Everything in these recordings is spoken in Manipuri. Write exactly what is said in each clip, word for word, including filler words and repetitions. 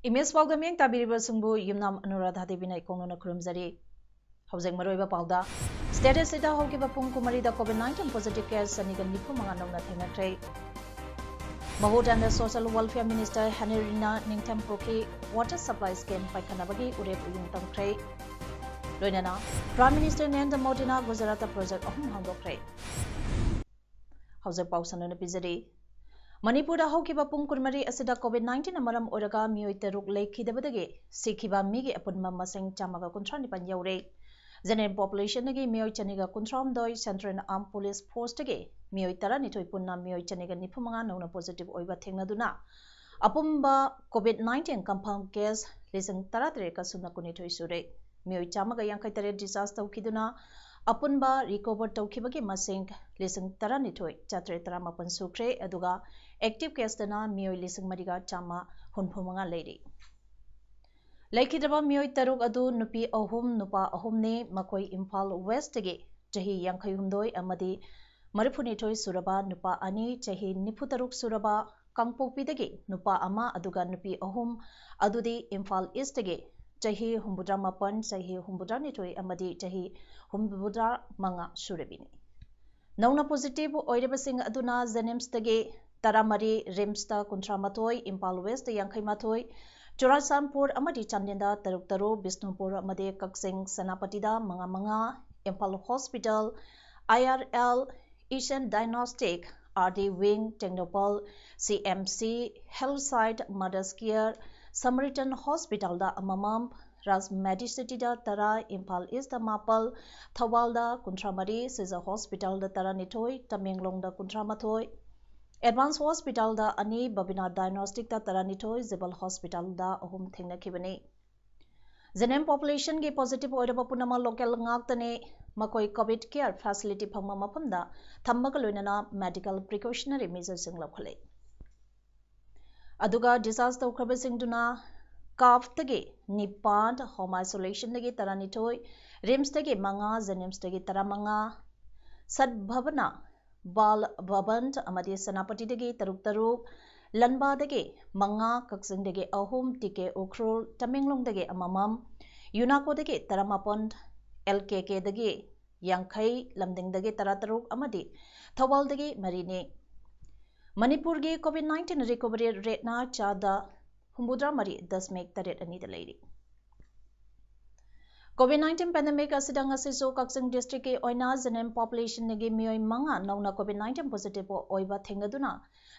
ꯏꯃꯦꯖ ꯄꯥꯎꯗ ꯃꯤꯠꯌꯦꯡ ꯇꯥꯕꯤꯔꯤꯕꯁꯤꯡꯕꯨ ꯌꯨꯝꯅꯥꯝ ꯑꯅꯨꯔꯥꯙꯥ ꯗꯦꯕꯤꯅ ꯏꯀꯣꯡꯅꯅ ꯈꯨꯔꯨꯝꯖꯔꯤ꯫ ꯍꯧꯖꯤꯛ ꯃꯔꯨꯑꯣꯏꯕ ꯄꯥꯎꯗ, state ꯑꯁꯤꯗ ꯍꯧꯈꯤꯕ ꯄꯨꯡ ꯀꯨꯟꯃꯔꯤꯗ COVID nineteen positive case ꯆꯅꯤꯒ ꯅꯤꯐꯨ ꯃꯉꯥ ꯅꯧꯅ ꯊꯦꯡꯅꯈ꯭ꯔꯦ꯫ Mahut and Social Welfare Minister Henry Rina ꯅꯤꯡꯊꯦꯝ ꯄꯨꯈ꯭ꯔꯤ water supply scheme ꯄꯥꯏꯈꯠꯅꯕꯒꯤ ꯎꯔꯦꯞ ꯎꯌꯨꯡ ꯇꯝꯈ꯭ꯔꯦ꯫ ꯂꯣꯏꯅꯅ Prime Minister ꯅꯔꯦꯟꯗ꯭ꯔ ꯃꯣꯗꯤꯅ ꯒꯨꯖꯔꯥꯠꯇ project ꯑꯍꯨꯝ ꯍꯧꯗꯣꯛꯈ꯭ꯔꯦ꯫ ꯍꯧꯖꯤꯛ ꯄꯥꯎ ꯁꯟꯗꯣꯛꯅ ꯄꯤꯖꯔꯤ꯫ ꯃꯅꯤꯄꯨꯔꯗ ꯍꯧꯈꯤꯕ ꯄꯨꯡ ꯀꯨꯟꯃꯔꯤ ꯑꯁꯤꯗ COVID nineteenꯅ ꯃꯔꯝ ꯑꯣꯏꯔꯒ ꯃꯤꯑꯣꯏ ꯇꯔꯨꯛ ꯂꯩꯈꯤꯗꯕꯗꯒꯤ ꯁꯤꯈꯤꯕ ꯃꯤꯒꯤ ꯑꯄꯨꯟꯕ ꯃꯁꯤꯡ ꯆꯥꯝꯃꯒ ꯀꯨꯟꯊ꯭ꯔꯥ ꯅꯤꯄꯥꯟ ꯌꯧꯔꯦ꯫ General populationꯗꯒꯤ ꯃꯤꯑꯣꯏ ꯆꯅꯤꯒ ꯀꯨꯟꯊ꯭ꯔꯥꯍꯨꯝꯗꯣꯏ, Central Armed Police Forceꯇꯒꯤ ꯃꯤꯑꯣꯏ ꯇꯔꯥꯅꯤꯊꯣꯏ ꯄꯨꯟꯅ ꯃꯤꯑꯣꯏ ꯆꯅꯤꯒ ꯅꯤꯐꯨ ꯃꯉꯥ ꯅꯧꯅ positive ꯑꯣꯏꯕ ꯊꯦꯡꯅꯗꯨꯅ ꯑꯄꯨꯟꯕ COVID nineteen confirm case ꯂꯤꯁꯤꯡ ꯇꯔꯥꯇꯔꯦꯠꯀ ꯁꯨꯞꯅ ꯀꯨꯟꯅꯤꯊꯣꯏ ꯁꯨꯔꯦ꯫ ꯃꯤꯑꯣꯏ ꯆꯥꯝꯃꯒ ꯌꯥꯡꯈꯩ ꯇꯔꯦꯠ discharge ꯇꯧꯈꯤꯗꯨꯅ ꯑꯄꯨꯟꯕ recover ꯇꯧꯈꯤꯕꯒꯤ ꯃꯁꯤꯡ ꯂꯤꯁꯤꯡ ꯇꯔꯥꯅꯤꯊꯣꯏ ꯆꯥꯇ꯭ꯔꯦꯠ ꯇꯔꯥꯃꯥꯄꯟ ꯁꯨꯈ꯭ꯔꯦ, ꯑꯗꯨꯒ active caseꯇꯅ ꯃꯤꯑꯣꯏ ꯂꯤꯁꯤꯡ ꯃꯔꯤꯒ ꯆꯥꯝꯃ ꯍꯨꯝꯐꯨ ꯃꯉꯥ ꯂꯩꯔꯤ꯫ ꯂꯩꯈꯤꯗ꯭ꯔꯕ ꯃꯤꯑꯣꯏ ꯇꯔꯨꯛ ꯑꯗꯨ ꯅꯨꯄꯤ ꯑꯍꯨꯝ, ꯅꯨꯄꯥ ꯑꯍꯨꯝꯅꯤ꯫ ꯃꯈꯣꯏ ꯏꯝꯐꯥꯜ Westꯇꯒꯤ ꯆꯍꯤ ꯌꯥꯡꯈꯩ ꯍꯨꯝꯗꯣꯏ ꯑꯃꯗꯤ ꯃꯔꯤꯐꯨꯅꯤꯊꯣꯏ ꯁꯨꯔꯕ ꯅꯨꯄꯥ ꯑꯅꯤ, ꯆꯍꯤ ꯅꯤꯐꯨ ꯇꯔꯨꯛ ꯁꯨꯔꯕ ꯀꯥꯡꯄꯣꯛꯄꯤꯗꯒꯤ ꯅꯨꯄꯥ ꯑꯃ, ꯑꯗꯨꯒ ꯅꯨꯄꯤ ꯑꯍꯨꯝ ꯑꯗꯨꯗꯤ ꯏꯝꯐꯥꯜ Eastꯇꯒꯤ ꯆꯍꯤ ꯍꯨꯝꯐꯨꯇꯔꯥ ꯃꯥꯄꯟ, ꯆꯍꯤ ꯍꯨꯝꯐꯨꯇꯔꯥꯅꯤꯊꯣꯏ ꯑꯃꯗꯤ ꯆꯍꯤ ꯍꯨꯝꯐꯨꯇꯔꯥ ꯃꯉꯥ ꯁꯨꯔꯕꯤꯅꯤ꯫ ꯅꯧꯅ positive ꯑꯣꯏꯔꯤꯕꯁꯤꯡ ꯑꯗꯨꯅ JNIMSꯇꯒꯤ ꯇꯔꯥꯃꯔꯤ, RIMSꯇ ꯀꯨꯟꯊ꯭ꯔꯥ ꯃꯥꯊꯣꯏ, ꯏꯝꯐꯥꯜ Westꯇ ꯌꯥꯡꯈꯩ ꯃꯥꯊꯣꯏ, ꯆꯨꯔꯥꯆꯥꯟꯄꯨꯔ ꯑꯃꯗꯤ ꯆꯥꯟꯗꯦꯜꯗ ꯇꯔꯨꯛ ꯇꯔꯨꯛ, ꯕꯤꯁꯅꯨꯄꯨꯔ ꯑꯃꯗꯤ ꯀꯛꯆꯤꯡ ꯁꯦꯅꯥꯄꯇꯤꯗ ꯃꯉꯥ ꯃꯉꯥ, Imphal Hospital, IRL, Ishan Diagnostic, RD Wing, Tengnoupal CMC, Health Site, Mothers Care, Samaritan Hospitalꯗ ꯑꯃꯃꯝ, Raj Medicityꯗ ꯇꯔꯥ, ꯏꯝꯐꯥꯜ Eastꯇ ꯃꯥꯄꯜ, ꯊꯧꯕꯥꯜꯗ ꯀꯨꯟꯊ꯭ꯔꯥ ꯃꯔꯤ, Sija Hospitalꯗ ꯇꯔꯥꯅꯤꯊꯣꯏ, ꯇꯃꯦꯡꯂꯣꯡꯗ ꯀꯨꯟꯊ꯭ꯔꯥ ꯃꯥꯊꯣꯏ, ꯑꯦꯗꯚꯥꯟꯁ ꯍꯣꯁꯄꯤꯇꯥꯜꯗ ꯑꯅꯤ, ꯕꯕꯤꯅꯥ ꯗꯥꯏꯒꯅꯣꯁꯇꯤꯛꯇ ꯇꯔꯥꯅꯤꯊꯣꯏ, ꯖꯤꯕꯜ ꯍꯣꯁꯄꯤꯇꯥꯜꯗ ꯑꯍꯨꯝ ꯊꯦꯡꯅꯈꯤꯕꯅꯤ꯫ ꯖꯦꯅꯦꯝ ꯄꯣꯄꯨꯂꯦꯁꯟꯒꯤ ꯄꯣꯖꯤꯇꯤꯚ ꯑꯣꯏꯔꯕ ꯄꯨꯝꯅꯃꯛ ꯂꯣꯀꯦꯜ ꯉꯥꯛꯇꯅꯤ꯫ ꯃꯈꯣꯏ ꯀꯣꯚꯤꯗ ꯀꯦꯌꯔ ꯐꯦꯁꯤꯂꯤꯇꯤ ꯐꯪꯕ ꯃꯐꯝꯗ ꯊꯝꯕꯒ ꯂꯣꯏꯅꯅ ꯃꯦꯗꯤꯀꯦꯜ ꯄ꯭ꯔꯤꯀꯣꯁꯅꯔꯤ ꯃꯦꯖꯔꯁꯤꯡ ꯂꯧꯈꯠꯂꯤ꯫ ꯑꯗꯨꯒ ꯗꯤꯁꯆꯥꯔꯖ ꯇꯧꯈ꯭ꯔꯕꯁꯤꯡꯗꯨꯅ ꯀꯥꯞꯇꯒꯤ ꯅꯤꯄꯥꯟ, ꯍꯣꯝ ꯑꯥꯏꯁꯣꯂꯦꯁꯟꯗꯒꯤ ꯇꯔꯥꯅꯤꯊꯣꯏ, ꯔꯤꯝꯁꯇꯒꯤ ꯃꯉꯥ, ꯖꯦꯅꯤꯝꯁꯇꯒꯤ ꯇꯔꯥꯃꯉꯥ, ꯁꯠ ꯚꯕꯅꯥ, ꯕꯥꯜ ꯚꯕꯟ ꯑꯃꯗꯤ ꯁꯦꯅꯥꯄꯇꯤꯗꯒꯤ ꯇꯔꯨꯛ ꯇꯔꯨꯛ, ꯂꯟꯕꯥꯗꯒꯤ ꯃꯉꯥ, ꯀꯛꯆꯤꯡꯗꯒꯤ ꯑꯍꯨꯝ, ꯇꯤ ꯀꯦ ꯎꯈ꯭ꯔꯨꯜ, ꯇꯃꯦꯡꯂꯣꯡꯗꯒꯤ ꯑꯃꯃꯝ, ꯌꯨꯅꯥꯀꯣꯗꯒꯤ ꯇꯔꯥꯃꯥꯄꯟ, ꯑꯦꯜ ꯀꯦ ꯀꯦꯗꯒꯤ ꯌꯥꯡꯈꯩ, ꯂꯝꯗꯤꯡꯗꯒꯤ ꯇꯔꯥꯇꯔꯨꯛ ꯑꯃꯗꯤ ꯊꯧꯕꯥꯜꯗꯒꯤ ꯃꯔꯤꯅꯤ꯫ ꯃꯅꯤꯄꯨꯔꯒꯤ ꯀꯣꯚꯤꯗ ꯅꯥꯏꯟꯇꯤꯟ ꯔꯤꯀꯣꯚꯔꯤ ꯔꯦꯠꯅ ꯆꯥꯗ ꯍꯨꯝꯐꯨꯇꯔꯥ ꯃꯔꯤ ꯗꯁꯃꯤꯛ ꯇꯔꯦꯠ ꯑꯅꯤꯗ ꯂꯩꯔꯤ꯫ ꯀꯣꯚꯤꯗ ꯅꯥꯏꯟꯇꯤꯟ ꯄꯦꯟꯗꯦꯃꯤꯛ ꯑꯁꯤꯗ ꯉꯁꯤꯁꯨ ꯀꯛꯆꯤꯡ ꯗꯤꯁꯇ꯭ꯔꯤꯛꯀꯤ ꯑꯣꯏꯅ ꯖꯦꯅꯦꯝ ꯄꯣꯄꯨꯂꯦꯁꯟꯗꯒꯤ ꯃꯤꯑꯣꯏ ꯃꯉꯥ ꯅꯧꯅ ꯀꯣꯚꯤꯗ ꯅꯥꯏꯟꯇꯤꯟ ꯄꯣꯖꯤꯇꯤꯚ ꯑꯣꯏꯕ ꯊꯦꯡꯅꯗꯨꯅ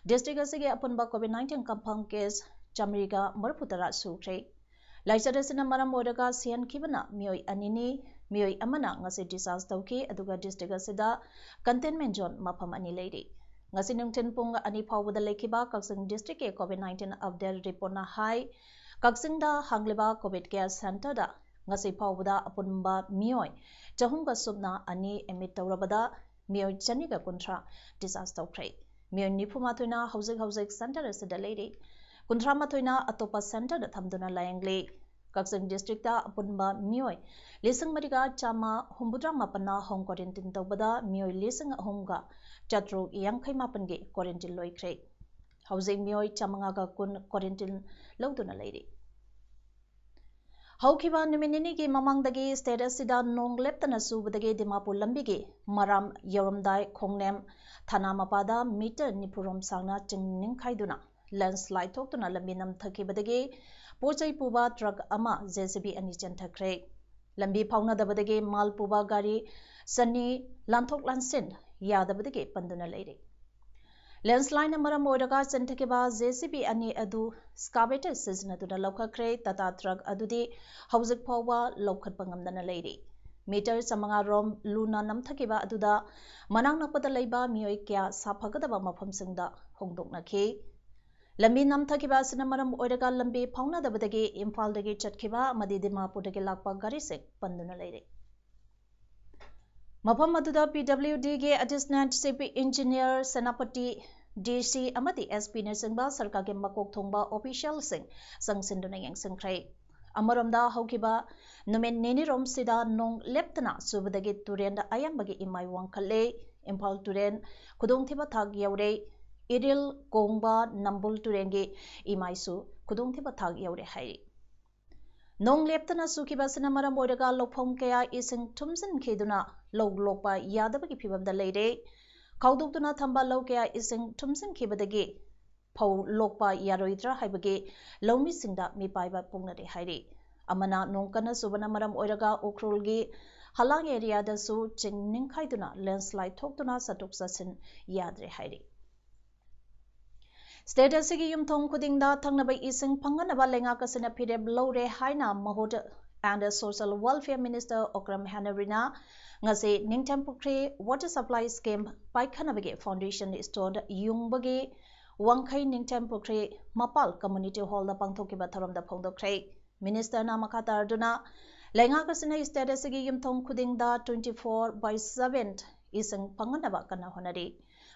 ꯗꯤꯁꯇ꯭ꯔꯤꯛ ꯑꯁꯤꯒꯤ ꯑꯄꯨꯟꯕ ꯀꯣꯚꯤꯗ ꯅꯥꯏꯟꯇꯤꯟ ꯀꯟꯐꯥꯔꯝ ꯀꯦꯁ ꯆꯥꯃꯔꯤꯒ ꯃꯔꯤꯐꯨꯇꯔꯥ ꯁꯨꯈ꯭ꯔꯦ꯫ ꯂꯥꯏꯆꯠ ꯑꯁꯤꯅ ꯃꯔꯝ ꯑꯣꯏꯔꯒ ꯁꯤꯍꯟꯈꯤꯕꯅ ꯃꯤꯑꯣꯏ ꯑꯅꯤꯅꯤ꯫ ꯃꯤꯑꯣꯏ ꯑꯃꯅ ꯉꯁꯤ ꯗꯤꯁꯆꯥꯔꯖ ꯇꯧꯈꯤ, ꯑꯗꯨꯒ ꯗꯤꯁꯇ꯭ꯔꯤꯛ ꯑꯁꯤꯗ ꯀꯟꯇꯦꯟꯃꯦꯟ ꯖꯣꯟ ꯃꯐꯝ ꯑꯅꯤ ꯂꯩꯔꯤ꯫ ꯉꯁꯤ ꯅꯨꯡꯊꯤꯜ ꯄꯨꯡ ꯑꯅꯤ ꯐꯥꯎꯕꯗ ꯂꯩꯈꯤꯕ ꯀꯛꯆꯤꯡ ꯗꯤꯁꯇ꯭ꯔꯤꯛꯀꯤ ꯀꯣꯚꯤꯗ ꯅꯥꯏꯟꯇꯤꯟ ꯑꯞꯗꯦꯠ ꯔꯤꯄꯣꯔꯠꯅ ꯍꯥꯏ, ꯀꯛꯆꯤꯡꯗ ꯍꯥꯡꯂꯤꯕ ꯀꯣꯚꯤꯗ ꯀꯦꯌꯔ ꯁꯦꯟꯇꯔꯗ ꯉꯁꯤ ꯐꯥꯎꯕꯗ ꯑꯄꯨꯟꯕ ꯃꯤꯑꯣꯏ ꯆꯍꯨꯝꯒ ꯁꯨꯞꯅ ꯑꯅꯤ ꯑꯦꯗꯃꯤꯠ ꯇꯧꯔꯕꯗ ꯃꯤꯑꯣꯏ ꯆꯅꯤꯒ ꯀꯨꯟꯊ꯭ꯔꯥ ꯗꯤꯁꯆꯥꯔꯖ ꯇꯧꯈ꯭ꯔꯦ꯫ ꯃꯤꯑꯣꯏ ꯅꯤꯐꯨ ꯃꯥꯊꯣꯏꯅ ꯍꯧꯖꯤꯛ ꯍꯧꯖꯤꯛ ꯁꯦꯟꯇꯔ ꯑꯁꯤꯗ ꯂꯩꯔꯤ꯫ ꯀꯨꯟꯊ꯭ꯔꯥ ꯃꯥꯊꯣꯏꯅ ꯑꯇꯣꯞꯄ ꯁꯦꯟꯇꯔꯗ ꯊꯝꯗꯨꯅ ꯂꯥꯌꯦꯡꯂꯤ꯫ ꯀꯛꯆꯤꯡ ꯗꯤꯁꯇ꯭ꯔꯤꯛꯇ ꯑꯄꯨꯟꯕ ꯃꯤꯑꯣꯏ ꯂꯤꯁꯤꯡ ꯃꯔꯤꯒ ꯆꯥꯝꯃ ꯍꯨꯝꯐꯨꯇꯔꯥ ꯃꯥꯄꯟꯅ ꯍꯣꯝ ꯀ꯭ꯋꯥꯔꯦꯟꯇꯤꯟ ꯇꯧꯕꯗ ꯃꯤꯑꯣꯏ ꯂꯤꯁꯤꯡ ꯑꯍꯨꯝꯒ ꯆꯥꯇ꯭ꯔꯨꯛ ꯌꯥꯡꯈꯩ ꯃꯥꯄꯟꯒꯤ ꯀ꯭ꯋꯥꯔꯦꯟꯇꯤꯟ ꯂꯣꯏꯈ꯭ꯔꯦ꯫ ꯍꯧꯖꯤꯛ ꯃꯤꯑꯣꯏ ꯆꯥꯃꯉꯥꯒ ꯀꯨꯟ ꯀ꯭ꯋꯥꯔꯦꯟꯇꯤꯟ ꯂꯧꯗꯨꯅ ꯂꯩꯔꯤ꯫ ꯍꯧꯈꯤꯕ ꯅꯨꯃꯤꯠ ꯅꯤꯅꯤꯒꯤ ꯃꯃꯥꯡꯗꯒꯤ ꯁ꯭ꯇꯦꯠ ꯑꯁꯤꯗ ꯅꯣꯡ ꯂꯦꯞꯇꯅ ꯆꯨꯕꯗꯒꯤ ꯗꯤꯃꯥꯄꯨꯔ ꯂꯝꯕꯤꯒꯤ ꯃꯔꯥꯝ ꯌꯧꯔꯝꯗꯥꯏ ꯈꯣꯡꯅꯦꯝ ꯊꯥꯅꯥ ꯃꯄꯥꯗ ꯃꯤꯇꯔ ꯅꯤꯐꯨ ꯔꯣꯝ ꯁꯥꯡꯅ ꯆꯤꯡ ꯅꯤꯡꯈꯥꯏꯗꯨꯅ ꯂꯦꯟꯁꯂꯥꯏꯗ ꯊꯣꯛꯇꯨꯅ ꯂꯝꯕꯤ ꯅꯝꯊꯈꯤꯕꯗꯒꯤ ꯄꯣꯠ ꯆꯩ ꯄꯨꯕ ꯇ꯭ꯔꯛ ꯑꯃ, ꯖꯦ ꯁꯤ ꯕꯤ ꯑꯅꯤ ꯆꯦꯟꯊꯈ꯭ꯔꯦ꯫ ꯂꯝꯕꯤ ꯐꯥꯎꯅꯗꯕꯗꯒꯤ ꯃꯥꯜ ꯄꯨꯕ ꯒꯥꯔꯤ ꯆꯅꯤ ꯂꯥꯟꯊꯣꯛ ꯂꯥꯟꯁꯤꯟ ꯌꯥꯗꯕꯗꯒꯤ ꯄꯟꯗꯨꯅ ꯂꯩꯔꯤ꯫ ꯂꯦꯟꯁꯂꯥꯏꯗꯅ ꯃꯔꯝ ꯑꯣꯏꯔꯒ ꯆꯦꯟꯊꯈꯤꯕ ꯖꯦ ꯁꯤ ꯕꯤ ꯑꯅꯤ ꯑꯗꯨ ꯁ꯭ꯀꯥꯕꯦꯇꯔ ꯁꯤꯖꯤꯟꯅꯗꯨꯅ ꯂꯧꯈꯠꯈ꯭ꯔꯦ꯫ ꯇꯥꯇꯥ ꯇ꯭ꯔꯛ ꯑꯗꯨꯗꯤ ꯍꯧꯖꯤꯛ ꯐꯥꯎꯕ ꯂꯧꯈꯠꯄ ꯉꯝꯗꯅ ꯂꯩꯔꯤ꯫ ꯃꯤꯇꯔ ꯆꯥꯃꯉꯥ ꯔꯣꯝ ꯂꯨꯅ ꯅꯝꯊꯈꯤꯕ ꯑꯗꯨꯗ ꯃꯅꯥꯛ ꯅꯛꯄꯗ ꯂꯩꯕ ꯃꯤꯑꯣꯏ ꯀꯌꯥ ꯁꯥꯐꯒꯗꯕ ꯃꯐꯝꯁꯤꯡꯗ ꯍꯣꯡꯗꯣꯛꯅꯈꯤ꯫ ꯂꯝꯕꯤ ꯅꯝꯊꯈꯤꯕ ꯑꯁꯤꯅ ꯃꯔꯝ ꯑꯣꯏꯔꯒ ꯂꯝꯕꯤ ꯐꯥꯎꯅꯗꯕꯗꯒꯤ ꯏꯝꯐꯥꯜꯗꯒꯤ ꯆꯠꯈꯤꯕ ꯑꯃꯗꯤ ꯗꯤꯃꯥꯄꯨꯔꯗꯒꯤ ꯂꯥꯛꯄ ꯒꯥꯔꯤꯁꯤꯡ ꯄꯟꯗꯨꯅ ꯂꯩꯔꯦ꯫ ꯃꯐꯝ ꯑꯗꯨꯗ ꯄꯤ ꯗꯕ꯭ꯂꯤꯎ ꯗꯤꯒꯤ Assistant Chief Engineer Senapati, D C ꯑꯃꯗꯤ ꯑꯦꯁ ꯄꯤꯅꯆꯤꯡꯕ ꯁꯔꯀꯥꯔꯒꯤ ꯃꯀꯣꯛ ꯊꯣꯡꯕ ꯑꯣꯐꯤꯁꯤꯌꯦꯜꯁꯤꯡ ꯆꯪꯁꯤꯟꯗꯨꯅ ꯌꯦꯡꯁꯤꯟꯈ꯭ꯔꯦ꯫ ꯑꯃꯔꯣꯝꯗ ꯍꯧꯈꯤꯕ ꯅꯨꯃꯤꯠ ꯅꯤꯅꯤꯔꯣꯝꯁꯤꯗ ꯅꯣꯡ ꯂꯦꯞꯇꯅ ꯆꯨꯕꯗꯒꯤ ꯇꯨꯔꯦꯟꯗ ꯑꯌꯥꯝꯕꯒꯤ ꯏꯃꯥꯏ ꯋꯥꯡꯈꯠꯂꯦ꯫ ꯏꯝꯐꯥꯜ ꯇꯨꯔꯦꯟ ꯈꯨꯗꯣꯡꯊꯤꯕ ꯊꯥꯛ ꯌꯧꯔꯦ꯫ ꯏꯔꯤꯜ, ꯀꯣꯡꯕ, ꯅꯝꯕꯨꯜ ꯇꯨꯔꯦꯟꯒꯤ ꯏꯃꯥꯏꯁꯨ ꯈꯨꯗꯣꯡꯊꯤꯕ ꯊꯥꯛ ꯌꯧꯔꯦ ꯍꯥꯏꯔꯤ꯫ ꯅꯣꯡ ꯂꯦꯞꯇꯅ ꯆꯨꯈꯤꯕ ꯑꯁꯤꯅ ꯃꯔꯝ ꯑꯣꯏꯔꯒ ꯂꯧꯐꯝ ꯀꯌꯥ ꯏꯁꯤꯡ ꯊꯨꯝꯖꯤꯟꯈꯤꯗꯨꯅ ꯂꯧ ꯂꯣꯛꯄ ꯌꯥꯗꯕꯒꯤ ꯐꯤꯕꯝꯗ ꯂꯩꯔꯦ꯫ ꯈꯥꯎꯗꯣꯛꯇꯨꯅ ꯊꯝꯕ ꯂꯧ ꯀꯌꯥ ꯏꯁꯤꯡ ꯊꯨꯝꯖꯤꯟꯈꯤꯕꯗꯒꯤ ꯐꯧ ꯂꯣꯛꯄ ꯌꯥꯔꯣꯏꯗ꯭ꯔꯥ ꯍꯥꯏꯕꯒꯤ ꯂꯧꯃꯤꯁꯤꯡꯗ ꯃꯤꯄꯥꯏꯕ ꯄꯣꯛꯅꯔꯦ ꯍꯥꯏꯔꯤ꯫ ꯑꯃꯅ ꯅꯣꯡ ꯀꯟꯅ ꯆꯨꯕꯅ ꯃꯔꯝ ꯑꯣꯏꯔꯒ ꯎꯈ꯭ꯔꯨꯜꯒꯤ ꯍꯂꯥꯡ ꯑꯦꯔꯤꯌꯥꯗꯁꯨ ꯆꯤꯡ ꯅꯤꯡꯈꯥꯏꯗꯨꯅ ꯂꯦꯟꯁꯂꯥꯏꯠ ꯊꯣꯛꯇꯨꯅ ꯆꯠꯊꯣꯛ ꯆꯠꯁꯤꯟ ꯌꯥꯗ꯭ꯔꯦ ꯍꯥꯏꯔꯤ꯫ ꯁ꯭ꯇꯦꯠ ꯑꯁꯤꯒꯤ ꯌꯨꯝꯊꯣꯡ ꯈꯨꯗꯤꯡꯗ ꯊꯛꯅꯕ ꯏꯁꯤꯡ ꯐꯪꯍꯟꯅꯕ ꯂꯩꯉꯥꯛ ꯑꯁꯤꯅ ꯐꯤꯔꯦꯞ ꯂꯧꯔꯦ ꯍꯥꯏꯅ ꯃꯍꯨꯠ and Social Welfare Minister Okram ꯍꯦꯅꯔꯤꯅ ꯉꯁꯤ ꯅꯤꯡꯊꯦꯝ ꯄꯨꯈ꯭ꯔꯤ Water Supply Scheme ꯄꯥꯏꯈꯠꯅꯕꯒꯤ foundation stone ꯌꯨꯡꯕꯒꯤ ꯋꯥꯡꯈꯩ ꯅꯤꯡꯊꯦꯝ ꯄꯨꯈ꯭ꯔꯤ ꯃꯄꯥꯜ Community Hallꯗ ꯄꯥꯡꯊꯣꯛꯈꯤꯕ ꯊꯧꯔꯝꯗ ꯐꯣꯡꯗꯣꯛꯈ꯭ꯔꯦ꯫ ꯃꯤꯅꯤꯁꯇꯔꯅ ꯃꯈꯥ ꯇꯥꯔꯗꯨꯅ ꯂꯩꯉꯥꯛ ꯑꯁꯤꯅ ꯁ꯭ꯇꯦꯠ ꯑꯁꯤꯒꯤ ꯌꯨꯝꯊꯣꯡ ꯈꯨꯗꯤꯡꯗ twenty four by seven ꯏꯁꯤꯡ ꯐꯪꯍꯟꯅꯕ ꯀꯟꯅ ꯍꯣꯠꯅꯔꯤ꯫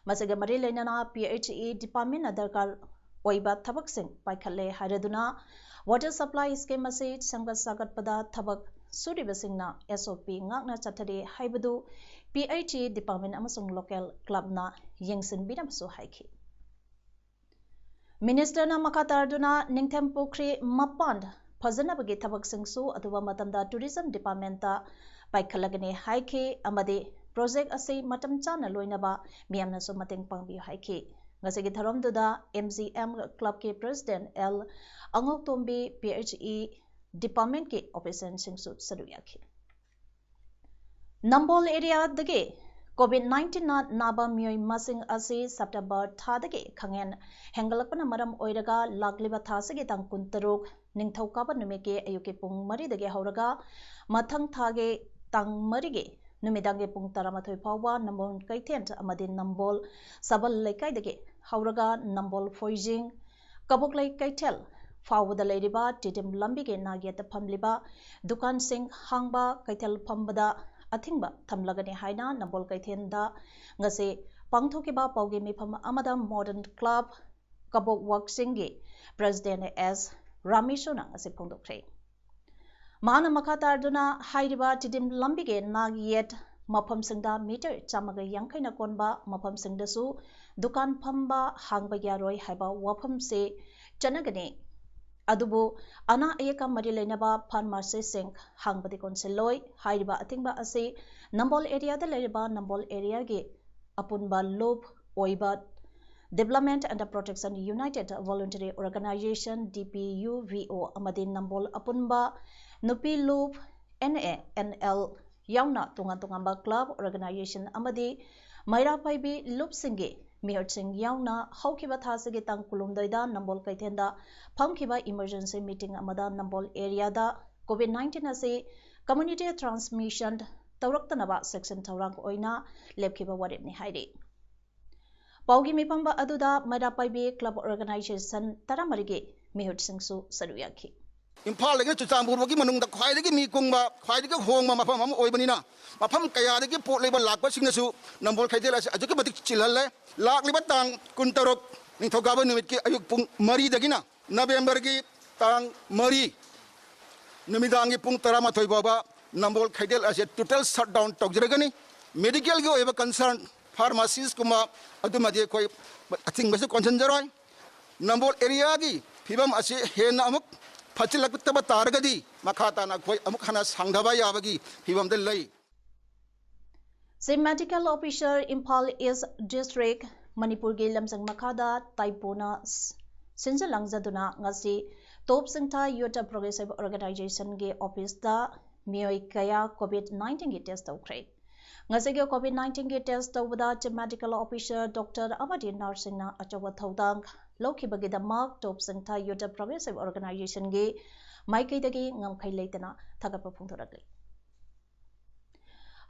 ꯃꯁꯤꯒ ꯃꯔꯤ ꯂꯩꯅꯅ ꯄꯤ ꯑꯩꯆ ꯏ ꯗꯤꯄꯥꯔꯠꯃꯦꯟꯅ ꯗꯔꯀꯥꯔ ꯑꯣꯏꯕ ꯊꯕꯛꯁꯤꯡ ꯄꯥꯏꯈꯠꯂꯦ ꯍꯥꯏꯔꯗꯨꯅ Water Supply Scheme ꯑꯁꯤ ꯁꯦꯝꯒꯠ ꯁꯥꯒꯠꯄꯗ ꯊꯕꯛ ꯁꯨꯔꯤꯕꯁꯤꯡꯅ ꯑꯦꯁ ꯑꯣ ꯄꯤ ꯉꯥꯛꯅ ꯆꯠꯊꯔꯤ ꯍꯥꯏꯕꯗꯨ ꯄꯤ ꯑꯩꯆ ꯏ ꯗꯤꯄꯥꯔꯠꯃꯦꯟ ꯑꯃꯁꯨꯡ ꯂꯣꯀꯦꯜ ꯀ꯭ꯂꯕꯅ ꯌꯦꯡꯁꯤꯟꯕꯤꯅꯕꯁꯨ ꯍꯥꯏꯈꯤ꯫ ꯃꯤꯅꯤꯁꯇꯔꯅ ꯃꯈꯥ ꯇꯥꯔꯗꯨꯅ ꯅꯤꯡꯊꯦꯝ ꯄꯨꯈ꯭ꯔꯤ ꯃꯄꯥꯟ ꯐꯖꯅꯕꯒꯤ ꯊꯕꯛꯁꯤꯡꯁꯨ ꯑꯊꯨꯕ ꯃꯇꯝꯗ ꯇꯨꯔꯤꯖꯝ ꯗꯤꯄꯥꯔꯠꯃꯦꯟꯇ ꯄꯥꯏꯈꯠꯂꯒꯅꯤ ꯍꯥꯏꯈꯤ ꯑꯃꯗꯤ ꯄ꯭ꯔꯣꯖꯦꯛ ꯑꯁꯤ ꯃꯇꯝ ꯆꯥꯅ ꯂꯣꯏꯅꯕ ꯃꯤꯌꯥꯝꯅꯁꯨ ꯃꯇꯦꯡ ꯄꯥꯡꯕꯤꯌꯨ ꯍꯥꯏꯈꯤ꯫ ꯉꯁꯤꯒꯤ ꯊꯧꯔꯝꯗꯨꯗ ꯑꯦꯝ ꯖꯤ ꯑꯦꯝ ꯀ꯭ꯂꯕꯀꯤ president L ꯑꯉꯧꯇꯣꯝꯕꯤ, P H E ꯗꯤꯄꯥꯔꯠꯃꯦꯟꯠꯀꯤ ꯑꯣꯐꯤꯁꯤꯌꯦꯜꯁꯤꯡꯁꯨ ꯁꯔꯨꯛ ꯌꯥꯈꯤ꯫ ꯅꯝꯕꯣꯜ ꯑꯦꯔꯤꯌꯥꯗꯒꯤ ꯀꯣꯚꯤꯗ ꯅꯥꯏꯟꯇꯤꯟꯅ ꯅꯥꯕ ꯃꯤꯑꯣꯏ ꯃꯁꯤꯡ ꯑꯁꯤ ꯁꯦꯞꯇꯦꯝꯕꯔ ꯊꯥꯗꯒꯤ ꯈꯪꯍꯦꯟ ꯍꯦꯟꯒꯠꯂꯛꯄꯅ ꯃꯔꯝ ꯑꯣꯏꯔꯒ ꯂꯥꯛꯂꯤꯕ ꯊꯥ ꯑꯁꯤꯒꯤ ꯇꯥꯡ ꯀꯨꯟꯇꯔꯨꯛ ꯅꯤꯡꯊꯧꯀꯥꯕ ꯅꯨꯃꯤꯠꯀꯤ ꯑꯌꯨꯛꯀꯤ ꯄꯨꯡ ꯃꯔꯤꯗꯒꯤ ꯍꯧꯔꯒ ꯃꯊꯪ ꯊꯥꯒꯤ ꯇꯥꯡ ꯃꯔꯤꯒꯤ ꯅꯨꯃꯤꯗꯥꯡꯒꯤ ꯄꯨꯡ ꯇꯔꯥꯃꯥꯊꯣꯏ ꯐꯥꯎꯕ ꯅꯝꯕꯣꯜ ꯀꯩꯊꯦꯜ ꯑꯃꯗꯤ ꯅꯝꯕꯣꯜ ꯁꯕꯜ ꯂꯩꯀꯥꯏꯗꯒꯤ ꯍꯧꯔꯒ ꯅꯝꯕꯣꯜ ꯐꯣꯏꯖꯤꯡ ꯀꯕꯣꯛꯂꯩ ꯀꯩꯊꯦꯜ ꯐꯥꯎꯕꯗ ꯂꯩꯔꯤꯕ ꯇꯤꯗꯤꯝ ꯂꯝꯕꯤꯒꯤ ꯅꯥꯛꯌꯦꯠꯇ ꯐꯝꯂꯤꯕ ꯗꯨꯀꯥꯟꯁꯤꯡ ꯍꯥꯡꯕ ꯀꯩꯊꯦꯜ ꯐꯝꯕꯗ ꯑꯊꯤꯡꯕ ꯊꯝꯂꯒꯅꯤ ꯍꯥꯏꯅ ꯅꯝꯕꯣꯜ ꯀꯩꯊꯦꯜꯗ ꯉꯁꯤ ꯄꯥꯡꯊꯣꯛꯈꯤꯕ ꯄꯥꯎꯒꯤ ꯃꯤꯐꯝ ꯑꯃꯗ ꯃꯣꯗꯔꯟ ꯀ꯭ꯂꯕ ꯀꯕꯣꯛ ꯋꯥꯛꯁꯤꯡꯒꯤ ꯄ꯭ꯔꯦꯁꯤꯗꯦꯟ ꯑꯦꯁ ꯔꯥꯃꯦꯁꯣꯅ ꯉꯁꯤ ꯐꯣꯡꯗꯣꯛꯈ꯭ꯔꯦ꯫ ꯃꯥꯅ ꯃꯈꯥ ꯇꯥꯗꯨꯅ ꯍꯥꯏꯔꯤꯕ ꯇꯤꯗꯤꯝ ꯂꯝꯕꯤꯒꯤ ꯅꯥꯛ ꯌꯦꯠ ꯃꯐꯝꯁꯤꯡꯗ ꯃꯤꯇꯔ ꯆꯥꯝꯃꯒ ꯌꯥꯡꯈꯩꯅ ꯀꯣꯟꯕ ꯃꯐꯝꯁꯤꯡꯗꯁꯨ ꯗꯨꯀꯥꯟ ꯐꯝꯕ ꯍꯥꯡꯕ ꯌꯥꯔꯣꯏ ꯍꯥꯏꯕ ꯋꯥꯐꯝꯁꯤ ꯆꯠꯅꯒꯅꯤ꯫ ꯑꯗꯨꯕꯨ ꯑꯅꯥ ꯑꯌꯦꯛꯀ ꯃꯔꯤ ꯂꯩꯅꯕ ꯐꯥꯔꯃꯥꯁꯤꯁꯤꯡ ꯍꯥꯡꯕꯗꯤ ꯀꯣꯟꯁꯤꯜꯂꯣꯏ꯫ ꯍꯥꯏꯔꯤꯕ ꯑꯊꯤꯡꯕ ꯑꯁꯤ ꯅꯝꯕꯣꯜ ꯑꯦꯔꯤꯌꯥꯗ ꯂꯩꯔꯤꯕ ꯅꯝꯕꯣꯜ ꯑꯦꯔꯤꯌꯥꯒꯤ ꯑꯄꯨꯟꯕ ꯂꯨꯞ ꯑꯣꯏꯕ Development and Protection United Voluntary Organization, D P U V O, ꯑꯃꯗꯤ ꯅꯝꯕꯣꯜ ꯑꯄꯨꯟꯕ ꯅꯨꯄꯤ ꯂꯨꯞ, N A N L, ꯌꯥꯎꯅ ꯇꯣꯉꯥꯟ ꯇꯣꯉꯥꯟꯕ ꯀ꯭ꯂꯕ, ꯑꯣꯔꯒꯅꯥꯏꯖꯦꯁꯟ ꯑꯃꯗꯤ ꯃꯩꯔꯥ ꯄꯥꯏꯕꯤ ꯂꯨꯞꯁꯤꯡꯒꯤ ꯃꯤꯍꯨꯠꯁꯤꯡ ꯌꯥꯎꯅ ꯍꯧꯈꯤꯕ ꯊꯥꯁꯤꯒꯤ ꯇꯥꯡ ꯀꯨꯟꯍꯨꯝꯗꯣꯏꯗ ꯅꯝꯕꯣꯜ ꯀꯩꯊꯦꯜꯗ ꯐꯝꯈꯤꯕ ꯏꯃꯔꯖꯦꯟꯁꯤ ꯃꯤꯇꯤꯡ ꯑꯃꯗ ꯅꯝꯕꯣꯜ ꯑꯦꯔꯤꯌꯥꯗ ꯀꯣꯚꯤꯗ ꯅꯥꯏꯟꯇꯤꯟ ꯑꯁꯤ ꯀꯝꯃ꯭ꯌꯨꯅꯤꯇꯤ ꯇ꯭ꯔꯥꯟꯁꯃꯤꯁꯟ ꯇꯧꯔꯛꯇꯅꯕ ꯁꯦꯛꯁꯟ ꯊꯧꯔꯥꯡ ꯑꯣꯏꯅ ꯂꯦꯞꯈꯤꯕ ꯋꯥꯔꯦꯞꯅꯤ ꯍꯥꯏꯔꯤ꯫ ꯄꯥꯎꯒꯤ ꯃꯤꯐꯝꯕ ꯑꯗꯨꯗ ꯃꯩꯔꯥ ꯄꯥꯏꯕꯤ ꯀ꯭ꯂꯕ ꯑꯣꯔꯒꯅꯥꯏꯖꯦꯁꯟ ꯇꯔꯥꯃꯔꯤꯒꯤ ꯃꯤꯍꯨꯠꯁꯤꯡꯁꯨ ꯁꯔꯨꯛ ꯌꯥꯈꯤ꯫ ꯏꯝꯐꯥꯜꯗꯒꯤ ꯆꯨꯔꯆꯥꯟꯄꯨꯔ ꯐꯥꯎꯒꯤ ꯃꯅꯨꯡꯗ ꯈ꯭ꯋꯥꯏꯗꯒꯤ ꯃꯤ ꯀꯨꯡꯕ, ꯈ꯭ꯋꯥꯏꯗꯒꯤ ꯍꯣꯡꯕ ꯃꯐꯝ ꯑꯃ ꯑꯣꯏꯕꯅꯤꯅ, ꯃꯐꯝ ꯀꯌꯥꯗꯒꯤ ꯄꯣꯠ ꯂꯩꯕ ꯂꯥꯛꯄꯁꯤꯡꯅꯁꯨ ꯅꯝꯕꯣꯜ ꯀꯩꯊꯦꯜ ꯑꯁꯤ ꯑꯗꯨꯛꯀꯤ ꯃꯇꯤꯛ ꯆꯤꯜꯍꯜꯂꯦ꯫ ꯂꯥꯛꯂꯤꯕ ꯇꯥꯡ ꯀꯨꯟꯇꯔꯨꯛ, ꯅꯤꯡꯊꯧꯀꯥꯕ ꯅꯨꯃꯤꯠꯀꯤ ꯑꯌꯨꯛ ꯄꯨꯡ ꯃꯔꯤꯗꯒꯤꯅ ꯅꯕꯦꯝꯕꯔꯒꯤ ꯇꯥꯡ ꯃꯔꯤ ꯅꯨꯃꯤꯗꯥꯡꯒꯤ ꯄꯨꯡ ꯇꯔꯥꯃꯥꯊꯣꯏ ꯐꯥꯎꯕ ꯅꯝꯕꯣꯜ ꯀꯩꯊꯦꯜ ꯑꯁꯤ total shutdown ꯇꯧꯖꯔꯒꯅꯤ꯫ ꯃꯦꯗꯤꯀꯦꯜꯒꯤ ꯑꯣꯏꯕ ꯀꯟꯁꯔꯟ, ꯐꯥꯔꯃꯥꯁꯤꯁꯀꯨꯝꯕ, ꯑꯗꯨꯃꯗꯤ ꯑꯩꯈꯣꯏ ꯑꯊꯤꯡꯕꯁꯨ ꯀꯣꯟꯁꯤꯟꯖꯔꯣꯏ꯫ ꯅꯝꯕꯣꯜ ꯑꯦꯔꯤꯌꯥꯒꯤ ꯐꯤꯕꯝ ꯑꯁꯤ ꯍꯦꯟꯅ ꯑꯃꯨꯛ ꯐꯠꯆꯤꯜꯂꯛꯇꯕ ꯇꯥꯔꯒꯗꯤ, ꯃꯈꯥ ꯇꯥꯅ ꯑꯩꯈꯣꯏ ꯑꯃꯨꯛ ꯍꯟꯅ ꯁꯥꯡꯊꯕ ꯌꯥꯕꯒꯤ ꯐꯤꯕꯝꯗ ꯂꯩ꯫ Chief Medical Officer, Imphal East District, ꯃꯅꯤꯄꯨꯔꯒꯤ ꯂꯝꯖꯤꯡ ꯃꯈꯥꯗ ꯇꯥꯏꯄꯣꯅ ꯁꯤꯟꯖ ꯂꯥꯡꯖꯗꯨꯅ ꯉꯁꯤ ꯇꯣꯞ ꯁꯤꯡꯊꯥ Youth Progressive Organization ꯒꯤ ꯑꯣꯐꯤꯁꯇ ꯃꯤꯑꯣꯏ ꯀꯌꯥ ꯀꯣꯚꯤꯗ ꯅꯥꯏꯟꯇꯤꯟꯒꯤ ꯇꯦꯁ ꯇꯧꯈ꯭ꯔꯦ꯫ ꯉꯁꯤꯒꯤ ꯀꯣꯚꯤꯗ ꯅꯥꯏꯟꯇꯤꯟꯒꯤ ꯇꯦꯁ ꯇꯧꯕꯗ Chief Medical Officer ꯗꯣꯛꯇꯔ ꯑꯃꯗꯤ ꯅꯔꯁꯁꯤꯡꯅ ꯑꯆꯧꯕ ꯊꯧꯗꯥꯡ ꯂꯧꯈꯤꯕꯒꯤꯗꯃꯛ ꯇꯣꯞ ꯁꯤꯡꯊꯥ Youth Progressive Organization ꯒꯤ ꯃꯥꯏꯀꯩꯗꯒꯤ ꯉꯝꯈꯩ ꯂꯩꯇꯅ ꯊꯥꯒꯠꯄ ꯐꯣꯡꯗꯣꯔꯛꯂꯤ꯫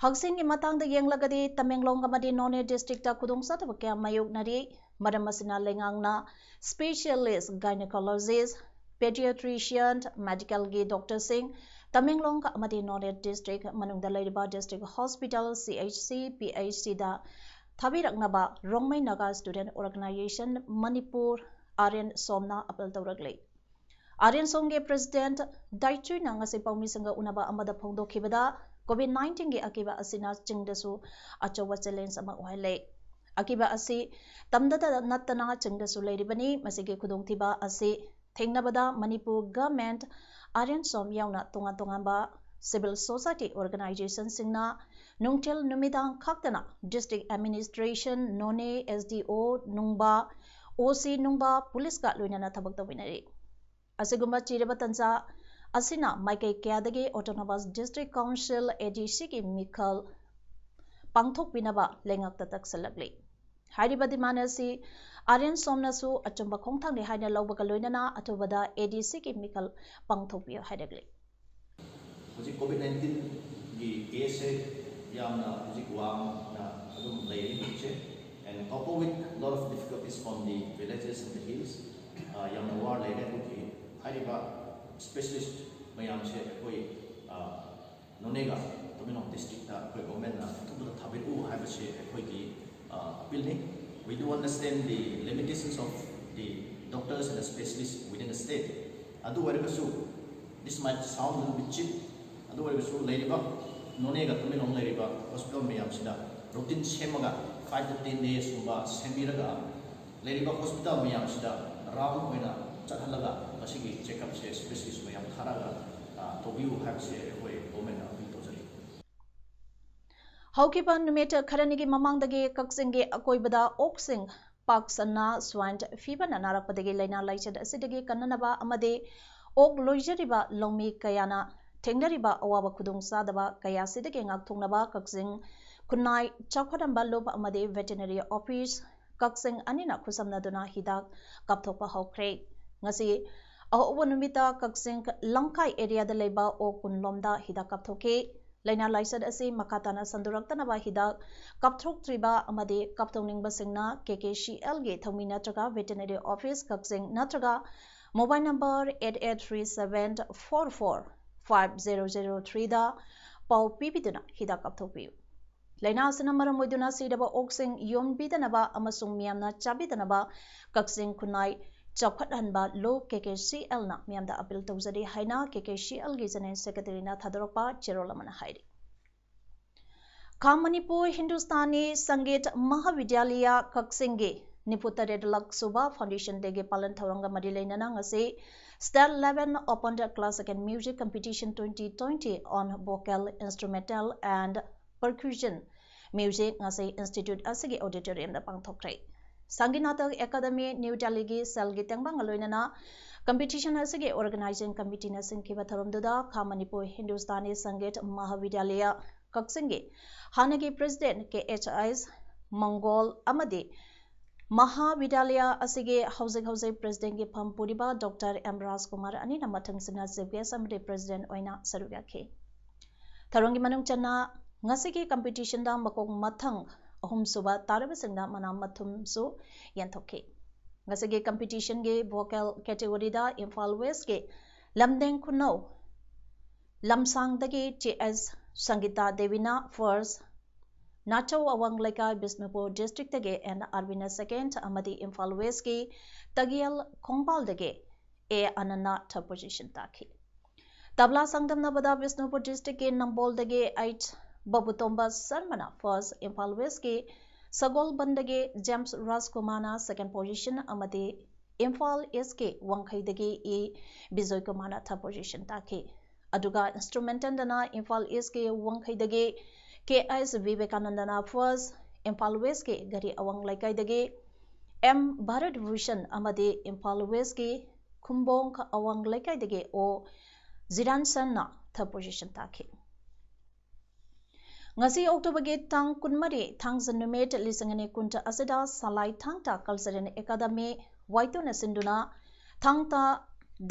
ꯍꯛꯁꯦꯜꯒꯤ ꯃꯇꯥꯡꯗ ꯌꯦꯡꯂꯒꯗꯤ, ꯇꯃꯦꯡꯂꯣꯡ ꯑꯃꯗꯤ ꯅꯣꯅꯦ district ꯇ ꯈꯨꯗꯣꯡꯆꯥꯗꯕ ꯀꯌꯥ ꯃꯥꯌꯣꯛꯅꯔꯤ꯫ ꯃꯔꯝ ꯑꯁꯤꯅ ꯂꯩꯉꯥꯛꯅ specialist gynecologist, pediatrician, medical ꯒꯤ doctor ꯁꯤꯡ ꯇꯃꯦꯡꯂꯣꯡ ꯑꯃꯗꯤ ꯅꯣꯅꯦ district ꯃꯅꯨꯡꯗ ꯂꯩꯔꯤꯕ district hospital, C H C, P H C ꯗ ꯊꯥꯕꯤꯔꯛꯅꯕ Rongmei Naga Student Organisation Manipur, R N ꯁꯣꯝꯅ appeal ꯇꯧꯔꯛꯂꯤ꯫ ꯑꯥꯔ ꯑꯦꯟ ꯁꯣꯝꯒꯤ president ꯗꯥꯏꯆꯨꯏꯅ ꯉꯁꯤ ꯄꯥꯎꯃꯤꯁꯤꯡꯒ ꯎꯅꯕ ꯑꯃꯗ ꯐꯣꯡꯗꯣꯛꯈꯤꯕꯗ, COVID nineteen ꯒꯤ ꯑꯀꯤꯕ ꯑꯁꯤꯅ ꯆꯤꯡꯗꯁꯨ ꯑꯆꯧꯕ challenge ꯑꯃ ꯑꯣꯏꯍꯜꯂꯦ꯫ ꯑꯀꯤꯕ ꯑꯁꯤ ꯇꯝꯗꯇ ꯅꯠꯇꯅ ꯆꯤꯡꯗꯁꯨ ꯂꯩꯔꯤꯕꯅꯤ꯫ ꯃꯁꯤꯒꯤ ꯈꯨꯗꯣꯡꯊꯤꯕ ꯑꯁꯤ ꯊꯦꯡꯅꯕꯗ ꯃꯅꯤꯄꯨꯔ government, ꯑꯥꯔ ꯑꯦꯟ ꯁꯣꯝ ꯌꯥꯎꯅ ꯇꯣꯉꯥꯟ ꯇꯣꯉꯥꯟꯕ civil society organization ꯁꯤꯡꯅ ꯅꯨꯡꯊꯤꯜ ꯅꯨꯃꯤꯗꯥꯡ ꯈꯥꯛꯇꯅ district administration, ꯅꯣꯅꯦ S D O, ꯅꯨꯡꯕꯥ, O C ꯅꯨꯡꯕꯥ, police ꯀ ꯂꯣꯏꯅꯅ ꯊꯕꯛ ꯇꯧꯃꯤꯟꯅꯔꯤ꯫ ꯑꯁꯤꯒꯨꯝꯕ ꯆꯤꯔꯕ ꯇꯟꯖꯥ ꯑꯁꯤꯅ ꯃꯥꯏꯀꯩ ꯀꯌꯥꯗꯒꯤ Autonomous District Council, A D C ꯒꯤ ꯃꯤꯈꯜ ꯄꯥꯡꯊꯣꯛꯄꯤꯅꯕ ꯂꯩꯉꯥꯛꯇ ꯇꯛꯁꯜꯂꯛꯂꯤ꯫ ꯍꯥꯏꯔꯤꯕ demand ꯑꯁꯤ ꯑꯥꯔ ꯑꯦꯟ ꯁꯣꯝꯅꯁꯨ ꯑꯆꯨꯝꯕ ꯈꯣꯡꯊꯥꯡꯅꯤ ꯍꯥꯏꯅ ꯂꯧꯕꯒ ꯂꯣꯏꯅꯅ ꯑꯊꯨꯕꯗ A D C ꯒꯤ ꯃꯤꯈꯜ ꯄꯥꯡꯊꯣꯛꯄꯤꯌꯨ ꯍꯥꯏꯔꯛꯂꯤ꯫ ꯍꯧꯖꯤꯛ COVID nineteen ꯒꯤ case ꯁꯦ ꯌꯥꯝꯅ ꯍꯧꯖꯤꯛ ꯋꯥꯡꯅ ꯑꯗꯨꯝ ꯂꯩꯔꯤ ꯍꯧꯖꯤꯛꯁꯦ, and couple with lot of difficulties from the villages and the hills, ꯑ, ꯌꯥꯝꯅ ꯋꯥꯔ ꯂꯩꯔꯦ꯫ ꯑꯗꯨꯒꯤ ꯍꯥꯏꯔꯤꯕ specialist ꯃꯌꯥꯝꯁꯦ ꯑꯩꯈꯣꯏ, ꯑ, ꯅꯣꯅꯦꯒ ꯇꯃꯦꯡꯂꯣꯡ district ꯇ ꯑꯩꯈꯣꯏ government ꯅ ꯑꯊꯨꯕꯗ ꯊꯥꯕꯤꯔꯛꯎ ꯍꯥꯏꯕꯁꯤ ꯑꯩꯈꯣꯏꯒꯤ, ꯑ, appeal ꯅꯤ꯫ We do understand the limitations of the doctors and the specialists within the state. ꯑꯗꯨ ꯑꯣꯏꯔꯒꯁꯨ, this might sound a little bit cheap, ꯑꯗꯨ ꯑꯣꯏꯔꯒꯁꯨ ꯂꯩꯔꯤꯕ ꯅꯣꯅꯦꯒ ꯇꯃꯦꯡꯂꯣꯡ ꯂꯩꯔꯤꯕ hospital ꯃꯌꯥꯝꯁꯤꯗ routine ꯁꯦꯝꯃꯒ five to ten days ꯀꯨꯝꯕ ꯁꯦꯝꯕꯤꯔꯒ ꯂꯩꯔꯤꯕ hospital ꯃꯌꯥꯝꯁꯤꯗ round ꯑꯣꯏꯅ ꯆꯠꯍꯜꯂꯒ ꯃꯁꯤꯒꯤ checkup ꯁꯦ specialist ꯃꯌꯥꯝ ꯊꯥꯔꯒ, ꯑ, ꯇꯧꯕꯤꯌꯨ ꯍꯥꯏꯕꯁꯦ ꯑꯩꯈꯣꯏ government ꯅ appeal ꯇꯧꯖꯔꯤ꯫ ꯍꯧꯈꯤꯕ ꯅꯨꯃꯤꯠ ꯈꯔꯅꯤꯒꯤ ꯃꯃꯥꯡꯗꯒꯤ ꯀꯛꯆꯤꯡꯒꯤ ꯑꯀꯣꯏꯕꯗ ꯑꯣꯛꯁꯤꯡ ꯄꯥꯛ ꯁꯟꯅ swine fever ꯅ ꯅꯥꯔꯛꯄꯗꯒꯤ ꯂꯥꯏꯅꯥ ꯂꯥꯏꯆꯠ ꯑꯁꯤꯗꯒꯤ ꯀꯟꯅꯅꯕ ꯑꯃꯗꯤ ꯑꯣꯛ ꯂꯣꯏꯖꯔꯤꯕ ꯂꯧꯃꯤ ꯀꯌꯥꯅ ꯊꯦꯡꯅꯔꯤꯕ ꯑꯋꯥꯕ ꯈꯨꯗꯣꯡꯆꯥꯗꯕ ꯀꯌꯥ ꯑꯁꯤꯗꯒꯤ ꯉꯥꯛꯊꯣꯛꯅꯕ ꯀꯛꯆꯤꯡ ꯈꯨꯟꯅꯥꯏ ꯆꯥꯎꯈꯠꯍꯟꯕ ꯂꯨꯞ ꯑꯃꯗꯤ veterinary office ꯀꯛꯆꯤꯡ ꯑꯅꯤꯅ ꯈꯨꯠꯁꯝꯅꯗꯨꯅ ꯍꯤꯗꯥꯛ ꯀꯥꯞꯊꯣꯛꯄ ꯍꯧꯈ꯭ꯔꯦ꯫ ꯉꯁꯤ ꯑꯍꯧꯕ ꯅꯨꯃꯤꯠꯇ ꯀꯛꯆꯤꯡ ꯂꯝꯈꯥꯏ area ꯗ ꯂꯩꯕ ꯑꯣꯛ ꯀꯨꯟ ꯂꯣꯝꯗ ꯍꯤꯗꯥꯛ ꯀꯥꯞꯊꯣꯛꯈꯤ꯫ ꯂꯥꯏꯅꯥ ꯂꯥꯏꯆꯠ ꯑꯁꯤ ꯃꯈꯥ ꯇꯥꯅ ꯁꯟꯗꯣꯔꯛꯇꯅꯕ ꯍꯤꯗꯥꯛ ꯀꯥꯞꯊꯣꯛꯇ꯭ꯔꯤꯕ ꯑꯃꯗꯤ ꯀꯥꯞꯊꯣꯛꯅꯤꯡꯕꯁꯤꯡꯅ K K C L ꯒꯤ ꯊꯧꯃꯤ ꯅꯠꯇ꯭ꯔꯒ Veterinary Office ꯀꯛꯆꯤꯡ ꯅꯠꯇ꯭ꯔꯒ mobile number eight eight three seven four four five zero zero three ꯗ ꯄꯥꯎ ꯄꯤꯕꯤꯗꯨꯅ ꯍꯤꯗꯥꯛ ꯀꯥꯞꯊꯣꯛꯄꯤꯌꯨ꯫ ꯂꯥꯏꯅꯥ ꯑꯁꯤꯅ ꯃꯔꯝ ꯑꯣꯏꯗꯨꯅ ꯁꯤꯔꯕ ꯑꯣꯛꯁꯤꯡ ꯌꯣꯟꯕꯤꯗꯅꯕ ꯑꯃꯁꯨꯡ ꯃꯤꯌꯥꯝꯅ ꯆꯥꯕꯤꯗꯅꯕ ꯀꯛꯆꯤꯡ ꯈꯨꯟꯅꯥꯏ ꯆꯥꯎꯈꯠꯍꯟꯕ ꯂꯨ K K C L ꯅ ꯃꯤꯌꯥꯝꯗ appeal ꯇꯧꯖꯔꯤ ꯍꯥꯏꯅ K K C L ꯒꯤ General Secretary ꯅ ꯊꯥꯗꯣꯔꯛꯄ ꯆꯦꯔꯣꯜ ꯑꯃꯅ ꯍꯥꯏꯔꯤ꯫ ꯈꯥ ꯃꯅꯤꯄꯨꯔ ꯍꯤꯟꯗꯨꯁꯇꯥꯅꯤ ꯁꯪꯒꯤꯠ ꯃꯍꯥꯕꯤꯗ꯭ꯌꯥꯂꯤꯌꯥ ꯀꯛꯆꯤꯡꯒꯤ ꯅꯤꯐꯨ ꯇꯔꯦꯠ ꯂꯛ ꯁꯨꯕ Foundation Day ꯒꯤ ꯄꯥꯂꯟ ꯊꯧꯔꯝꯒ ꯃꯔꯤ ꯂꯩꯅꯅ ꯉꯁꯤ State Level Open Classical Music Competition twenty twenty on Vocal, Instrumental and Percussion Music ꯉꯁꯤ Institute ꯑꯁꯤꯒꯤ auditorium ꯗ ꯄꯥꯡꯊꯣꯛꯈ꯭ꯔꯦ꯫ ꯁꯪꯒꯤꯠ ꯅꯥꯇꯛ ꯑꯦꯀꯥꯗꯃꯤ ꯅ꯭ꯌꯨ ꯗꯦꯜꯂꯤꯒꯤ cell ꯒꯤ ꯇꯦꯡꯕꯥꯡꯒ ꯂꯣꯏꯅꯅ competition ꯑꯁꯤꯒꯤ organizing committee ꯅ ꯁꯤꯟꯈꯤꯕ ꯊꯧꯔꯝꯗꯨꯗ ꯈꯥ ꯃꯅꯤꯄꯨꯔ ꯍꯤꯟꯗꯨꯁꯇꯥꯅꯤ ꯁꯪꯒꯤꯠ ꯃꯍꯥꯕꯤꯗ꯭ꯌꯥꯂꯤꯌꯥ ꯀꯛꯆꯤꯡꯒꯤ ꯍꯥꯟꯅꯒꯤ President K H S ꯃꯪꯒꯣꯜ ꯑꯃꯗꯤ ꯃꯍꯥꯕꯤꯗ꯭ꯌꯥꯂꯤꯌꯥ ꯑꯁꯤꯒꯤ ꯍꯧꯖꯤꯛ ꯍꯧꯖꯤꯛ President ꯀꯤ ꯐꯝ ꯄꯨꯔꯤꯕ Doctor M ꯔꯥꯖꯀꯨꯃꯥꯔ ꯑꯅꯤꯅ ꯃꯊꯪꯁꯤꯠꯅ Chief Guest ꯑꯃꯗꯤ President ꯑꯣꯏꯅ ꯁꯔꯨꯛ ꯌꯥꯈꯤ꯫ ꯊꯧꯔꯝꯒꯤ ꯃꯅꯨꯡ ꯆꯟꯅ ꯉꯁꯤꯒꯤ competition ꯗ ꯃꯀꯣꯛ ꯃꯊꯪ ꯑꯍꯨꯝꯁꯨꯕ ꯇꯥꯔꯕꯁꯤꯡꯗ ꯃꯅꯥ ꯃꯊꯨꯝꯁꯨ ꯌꯦꯟꯊꯣꯛꯈꯤ꯫ ꯉꯁꯤꯒꯤ competition ꯒꯤ Vocal category ꯗ ꯏꯝꯐꯥꯜ West ꯀꯤ ꯂꯝꯗꯦꯡ ꯈꯨꯅꯧ ꯂꯝꯁꯥꯡꯗꯒꯤ T S ꯁꯪꯒꯤꯇꯥ ꯗꯦꯕꯤꯅ first, ꯅꯥꯆꯧ ꯑꯋꯥꯡ ꯂꯩꯀꯥꯏ ꯕꯤꯁꯅꯨꯄꯨꯔ district ꯇꯒꯤ N ꯑꯥꯔꯕꯤꯅ second ꯑꯃꯗꯤ ꯏꯝꯐꯥꯜ West ꯀꯤ ꯇꯒꯤꯌꯜ ꯈꯣꯡꯕꯥꯜꯗꯒꯤ A ꯑꯅꯟꯅ third position ꯇꯥꯈꯤ꯫ ꯇꯕ꯭ꯂꯥ ꯆꯥꯡꯗꯝꯅꯕꯗ ꯕꯤꯁꯅꯨꯄꯨꯔ district ꯀꯤ ꯅꯝꯕꯣꯜꯗꯒꯤ H ꯕꯕꯨꯇꯣꯝꯕ ꯁꯔꯃꯅ first, ꯏꯝꯐꯥꯜ West ꯀꯤ ꯁꯒꯣꯜꯕꯟꯗꯒꯤ James ꯔꯥꯖꯀꯨꯃꯥꯔꯅ second position ꯑꯃꯗꯤ ꯏꯝꯐꯥꯜ East ꯀꯤ ꯋꯥꯡꯈꯩꯗꯒꯤ E ꯕꯤꯖꯣꯏ ꯀꯨꯃꯥꯔꯅ third position ꯇꯥꯈꯤ꯫ ꯑꯗꯨꯒ instrumental ꯗꯅ ꯏꯝꯐꯥꯜ East ꯀꯤ ꯋꯥꯡꯈꯩꯗꯒꯤ K S ꯕꯤꯕꯦꯀꯥꯅꯟꯗꯅ first, Imphal West ꯀꯤ ꯘꯔꯤ ꯑꯋꯥꯡ ꯂꯩꯀꯥꯏꯗꯒꯤ M ꯚꯥꯔꯠ ꯚꯨꯁꯟ ꯑꯃꯗꯤ ꯏꯝꯐꯥꯜ West ꯀꯤ ꯈꯨꯝꯕꯣꯡ ꯑꯋꯥꯡ ꯂꯩꯀꯥꯏꯗꯒꯤ O ꯖꯤꯔꯥꯟꯁꯟꯅ third position ꯇꯥꯈꯤ꯫ ꯉꯁꯤ October ꯒꯤ ꯇꯥꯡ ꯀꯨꯟꯃꯔꯤ, ꯊꯥꯡꯖ ꯅꯨꯃꯤꯠ ꯂꯤꯁꯤꯡ ꯑꯅꯤ ꯀꯨꯟ ꯑꯁꯤꯗ ꯁꯂꯥꯏ ꯊꯥꯡꯇ Cultural Academy ꯋꯥꯏꯇꯣꯅ ꯁꯤꯟꯗꯨꯅ ꯊꯥꯡꯇ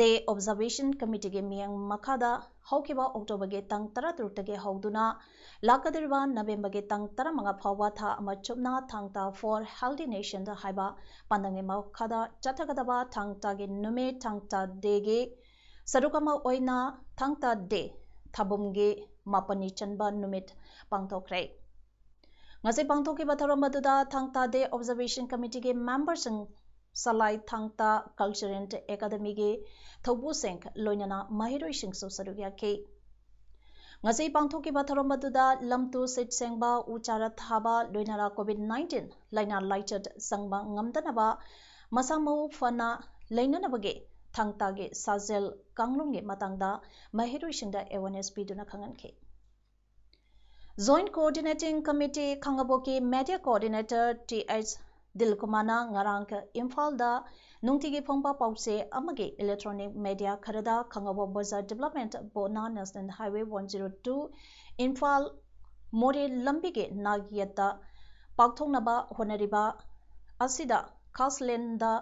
Day Observation Committeeꯒꯤ ꯃꯤꯠꯌꯦꯡ ꯃꯈꯥꯗ ꯍꯧꯈꯤꯕ Octoberꯒꯤ ꯇꯥꯡ ꯇꯔꯥꯇꯔꯨꯛꯇꯒꯤ ꯍꯧꯗꯨꯅ ꯂꯥꯛꯀꯗꯧꯔꯤꯕ Novemberꯒꯤ ꯇꯥꯡ ꯇꯔꯥꯃꯉꯥ ꯐꯥꯎꯕ ꯊꯥ ꯑꯃ ꯆꯨꯞꯅ ꯊꯥꯡ ꯇꯥ for Healthy Nationꯗ ꯍꯥꯏꯕ ꯄꯥꯟꯗꯝꯒꯤ ꯃꯈꯥꯗ ꯆꯠꯊꯒꯗꯕ ꯊꯥꯡ ꯇꯥꯒꯤ ꯅꯨꯃꯤꯠ, ꯊꯥꯡ ꯇꯥ Dayꯒꯤ ꯁꯔꯨꯛ ꯑꯃ ꯑꯣꯏꯅ ꯊꯥꯡ ꯇꯥ Day ꯊꯥꯕꯨꯝꯒꯤ ꯃꯥꯄꯟꯅꯤ ꯆꯟꯕ ꯅꯨꯃꯤꯠ ꯄꯥꯡꯊꯣꯛꯈ꯭ꯔꯦ꯫ ꯉꯁꯤ ꯄꯥꯡꯊꯣꯛꯈꯤꯕ ꯊꯧꯔꯝ ꯑꯗꯨꯗ ꯊꯥꯡ ꯇꯥ Day Observation Committeeꯒꯤ memberꯁꯤꯡ, ꯁꯂꯥꯏ ꯊꯥꯡ ꯇꯥ Cultural Academyꯒꯤ ꯊꯧꯕꯨꯁꯤꯡ, ꯂꯣꯏꯅꯅ ꯃꯍꯩꯔꯣꯏꯁꯤꯡꯁꯨ ꯁꯔꯨꯛ ꯌꯥꯈꯤ꯫ ꯉꯁꯤ ꯄꯥꯡꯊꯣꯛꯈꯤꯕ ꯊꯧꯔꯝ ꯑꯗꯨꯗ ꯂꯝ ꯇꯨ ꯁꯤꯠ ꯁꯦꯡꯕ, ꯎ ꯆꯥꯔꯥ ꯊꯥꯕ, ꯂꯣꯏꯅꯅ COVID nineteen ꯂꯥꯏꯅꯥ ꯂꯥꯏꯆꯠ ꯆꯪꯕ ꯉꯝꯗꯅꯕ ꯃꯁꯥ ꯃꯎ ꯐꯅ ꯂꯩꯅꯅꯕꯒꯤ ꯊꯥꯡ ꯇꯥꯒꯤ ꯁꯥꯖꯦꯜ ꯀꯥꯡꯂꯣꯟꯒꯤ ꯃꯇꯥꯡꯗ ꯃꯍꯩꯔꯣꯏꯁꯤꯡꯗ awareness ꯄꯤꯗꯨꯅ ꯈꯪꯍꯟꯈꯤ꯫ Joint Coordinating Committee ꯈꯥꯉꯕꯣꯛꯀꯤ Media Coordinator T H ꯗꯤꯜꯀꯨꯃꯥꯔꯅ ꯉꯔꯥꯡ ꯏꯝꯐꯥꯜꯗ ꯅꯨꯡꯇꯤꯒꯤ ꯐꯣꯡꯕ ꯄꯥꯎꯆꯦ ꯑꯃꯒꯤ electronic media ꯈꯔꯗ ꯈꯥꯉꯕꯣꯛ ꯕꯖꯥꯔ Development Boardꯅ National Highway one zero two Imphal ꯃꯣꯔꯦ ꯂꯝꯕꯤꯒꯤ ꯅꯥꯛ ꯌꯦꯠꯇ ꯄꯥꯛꯊꯣꯛꯅꯕ ꯍꯣꯠꯅꯔꯤꯕ ꯑꯁꯤꯗ ꯈꯥꯁꯂꯦꯟꯗ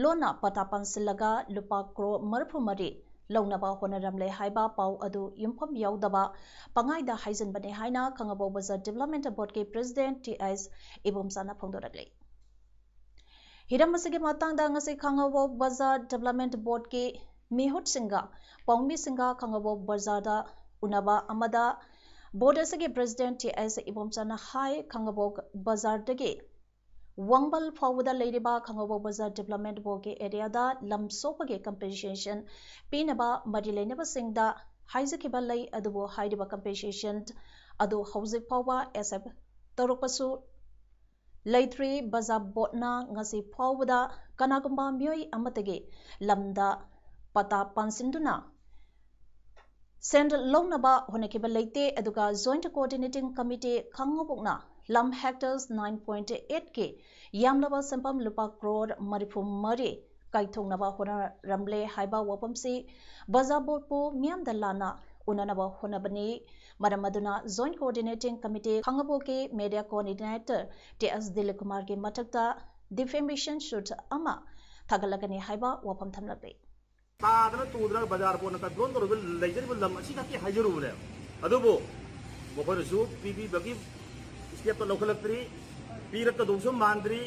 ꯂꯣꯟꯅ ꯄꯇꯥ ꯄꯥꯟꯁꯤꯜꯂꯒ ꯂꯨꯄꯥ ꯀ꯭ꯔꯣꯔ ꯃꯔꯤꯐꯨ ꯃꯔꯤ ꯂꯧꯅꯕ ꯍꯣꯠꯅꯔꯝꯂꯦ ꯍꯥꯏꯕ ꯄꯥꯎ ꯑꯗꯨ ꯌꯨꯝꯐꯝ ꯌꯥꯎꯗꯕ ꯄꯉꯥꯏꯗ ꯍꯥꯏꯖꯤꯟꯕꯅꯤ ꯍꯥꯏꯅ ꯈꯥꯉꯕꯣꯛ ꯕꯖꯥꯔ Development Boardꯀꯤ President T S ꯏꯕꯣꯝꯆꯥꯅ ꯐꯣꯡꯗꯣꯔꯛꯂꯤ꯫ ꯍꯤꯔꯝ ꯑꯁꯤꯒꯤ ꯃꯇꯥꯡꯗ ꯉꯁꯤ ꯈꯥꯉꯕꯣꯛ ꯕꯖꯥꯔ Development Boardꯀꯤ ꯃꯤꯍꯨꯠꯁꯤꯡꯒ ꯄꯥꯎꯃꯤꯁꯤꯡꯒ ꯈꯥꯉꯕꯣꯛ ꯕꯖꯥꯔꯗ ꯎꯅꯕ ꯑꯃꯗ board ꯑꯁꯤꯒꯤ President T S ꯏꯕꯣꯝꯆꯥꯅ ꯍꯥꯏ, ꯈꯥꯉꯕꯣꯛ ꯕꯖꯥꯔꯗꯒꯤ ꯋꯥꯡꯕꯜ ꯐꯥꯎꯕꯗ ꯂꯩꯔꯤꯕ ꯈꯥꯉꯕꯣꯛ ꯕꯖꯥꯔ Development Boardꯀꯤ areaꯗ ꯂꯝ ꯁꯣꯛꯄꯒꯤ compensation ꯄꯤꯅꯕ ꯃꯔꯤ ꯂꯩꯅꯕꯁꯤꯡꯗ ꯍꯥꯏꯖꯈꯤꯕ ꯂꯩ, ꯑꯗꯨꯕꯨ ꯍꯥꯏꯔꯤꯕ compensation ꯑꯗꯨ ꯍꯧꯖꯤꯛ ꯐꯥꯎꯕ accept ꯇꯧꯔꯛꯄꯁꯨ ꯂꯩꯇ꯭ꯔꯤ꯫ ꯕꯖꯥꯔ boardꯅ ꯉꯁꯤ ꯐꯥꯎꯕꯗ ꯀꯅꯥꯒꯨꯝꯕ ꯃꯤꯑꯣꯏ ꯑꯃꯠꯇꯒꯤ ꯂꯝꯗ ꯄꯇꯥ ꯄꯥꯟꯁꯤꯟꯗꯨꯅ ꯁꯦꯟ ꯂꯧꯅꯕ ꯍꯣꯠꯅꯈꯤꯕ ꯂꯩꯇꯦ꯫ ꯑꯗꯨꯒ Joint Coordinating Committee ꯈꯥꯉꯕꯣꯛꯅ ꯂꯝ hectares nine point eight ꯀꯤ ꯌꯥꯝꯂꯕ ꯁꯦꯟꯐꯝ ꯂꯨꯄꯥ ꯀ꯭ꯔꯣꯔ ꯃꯔꯤꯐꯨ ꯃꯔꯤ ꯀꯥꯏꯊꯣꯛꯅꯕ ꯍꯣꯠꯅꯔꯝꯂꯦ ꯍꯥꯏꯕ ꯋꯥꯐꯝꯁꯤ ꯕꯖꯥꯔ boardꯄꯨ ꯃꯤꯌꯥꯝꯗ ꯂꯥꯟꯅ ꯎꯅꯅꯕ ꯍꯣꯠꯅꯕꯅꯤ꯫ ꯃꯔꯝ ꯑꯗꯨꯅ Joint Coordinating Committee ꯈꯥꯉꯕꯣꯛꯀꯤ Media Coordinator T S Dilip ꯀꯨꯃꯥꯔꯒꯤ ꯃꯊꯛꯇ defamation suit ꯑꯃ ꯊꯥꯒꯠꯂꯒꯅꯤ ꯍꯥꯏꯕ ꯋꯥꯐꯝ ꯊꯝꯂꯛꯂꯤ꯫ ꯇꯥꯗꯅ ꯇꯨꯗꯅ ꯕꯖꯥꯔ ꯀꯣꯟꯅ ꯀꯟꯇ꯭ꯔꯣꯜ ꯇꯧꯔꯒ ꯂꯩꯖꯔꯤꯕ ꯂꯝ ꯑꯁꯤꯈꯛꯀꯤ ꯍꯥꯏꯖꯔꯨꯕꯅꯦꯕ꯫ ꯑꯗꯨꯕꯨ ꯃꯈꯣꯏꯅꯁꯨ ꯄꯤꯕꯤꯕꯒꯤ ꯁ꯭ꯇꯦꯞꯇ ꯂꯧꯈꯠꯂꯛꯇ꯭ꯔꯤ, ꯄꯤꯔꯛꯀꯗꯧꯕꯁꯨ ꯃꯥꯟꯗ꯭ꯔꯤ,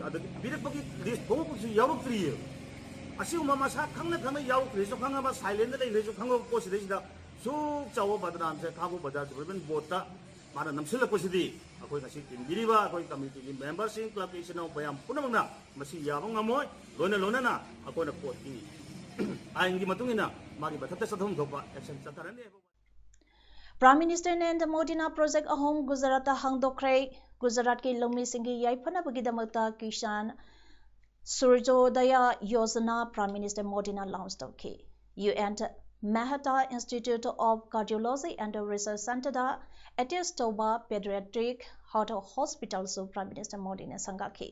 ꯑꯗꯒꯤ ꯄꯤꯔꯛꯄꯒꯤ ꯂꯤꯁ ꯐꯣꯡꯉꯛꯄꯁꯨ ꯌꯥꯎꯔꯛꯇ꯭ꯔꯤꯑꯕ꯫ ꯑꯁꯤꯒꯨꯝꯕ ꯃꯁꯥ ꯈꯪꯅ ꯈꯪꯅ ꯌꯥꯎꯔꯛꯇ꯭ꯔꯤꯁꯨ ꯈꯪꯉꯕ, ꯁꯥꯏꯂꯦꯟꯗ ꯂꯩꯈ꯭ꯔꯤꯁꯨ ꯈꯪꯉꯕ ꯄꯣꯠꯁꯤꯗꯩꯁꯤꯗ ꯁꯨꯛ ꯆꯥꯎꯕ ꯕꯗꯅꯥꯝꯁꯦ ꯈꯥꯡꯉꯕꯣꯛ ꯕꯖꯥꯔ ꯗꯤꯕꯂꯞꯃꯦꯟ ꯕꯣꯔꯗꯇ ꯃꯥꯅ ꯅꯝꯁꯤꯜꯂꯛꯄꯁꯤꯗꯤ ꯑꯩꯈꯣꯏ ꯉꯁꯤ ꯇꯤꯟꯕꯤꯔꯤꯕ ꯑꯩꯈꯣꯏ ꯀꯃꯤꯇꯤꯒꯤ ꯃꯦꯝꯕꯔꯁꯤꯡ, ꯀ꯭ꯂꯕꯀꯤ ꯏꯆꯤꯟ ꯏꯅꯥꯎ ꯃꯌꯥꯝ ꯄꯨꯝꯅꯃꯛꯅ ꯃꯁꯤ ꯌꯥꯕ ꯉꯝꯃꯣꯏ꯫ ꯂꯣꯏꯅ ꯂꯣꯏꯅꯅ ꯑꯩꯈꯣꯏꯅ ꯀꯣꯔꯠꯀꯤ ꯑꯥꯏꯟꯒꯤ ꯃꯇꯨꯡ ꯏꯟꯅ ꯃꯥꯒꯤ ꯃꯊꯛꯇ ꯆꯠꯊꯐꯝ ꯊꯣꯛꯄ ꯑꯦꯛꯁꯟ ꯆꯠꯊꯔꯅꯤ ꯍꯥꯏꯕ꯫ Prime Minister Narendra ꯃꯣꯗꯤꯅ ꯄ꯭ꯔꯣꯖꯦꯛ ꯑꯍꯨꯝ ꯒꯨꯖꯔꯥꯠꯇ ꯍꯥꯡꯗꯣꯛꯈ꯭ꯔꯦ꯫ ꯒꯨꯖꯔꯥꯠꯀꯤ ꯂꯧꯃꯤꯁꯤꯡꯒꯤ ꯌꯥꯏꯐꯅꯕꯒꯤꯗꯃꯛꯇ ꯀꯤꯁꯥꯟ ꯁꯨꯔꯖꯣꯗꯌꯥ ꯌꯣꯖꯅꯥ Prime Minister ꯃꯣꯗꯤꯅ ꯂꯥꯎꯟꯁ ꯇꯧꯈꯤ꯫ U N Mehta Institute of Cardiology and Research Centreꯗ ꯑꯦꯇꯦꯆ ꯇꯧꯕ Pediatric Heart Hospitalꯁꯨ Prime Minister ꯃꯣꯗꯤꯅ ꯁꯪꯒꯥꯈꯤ꯫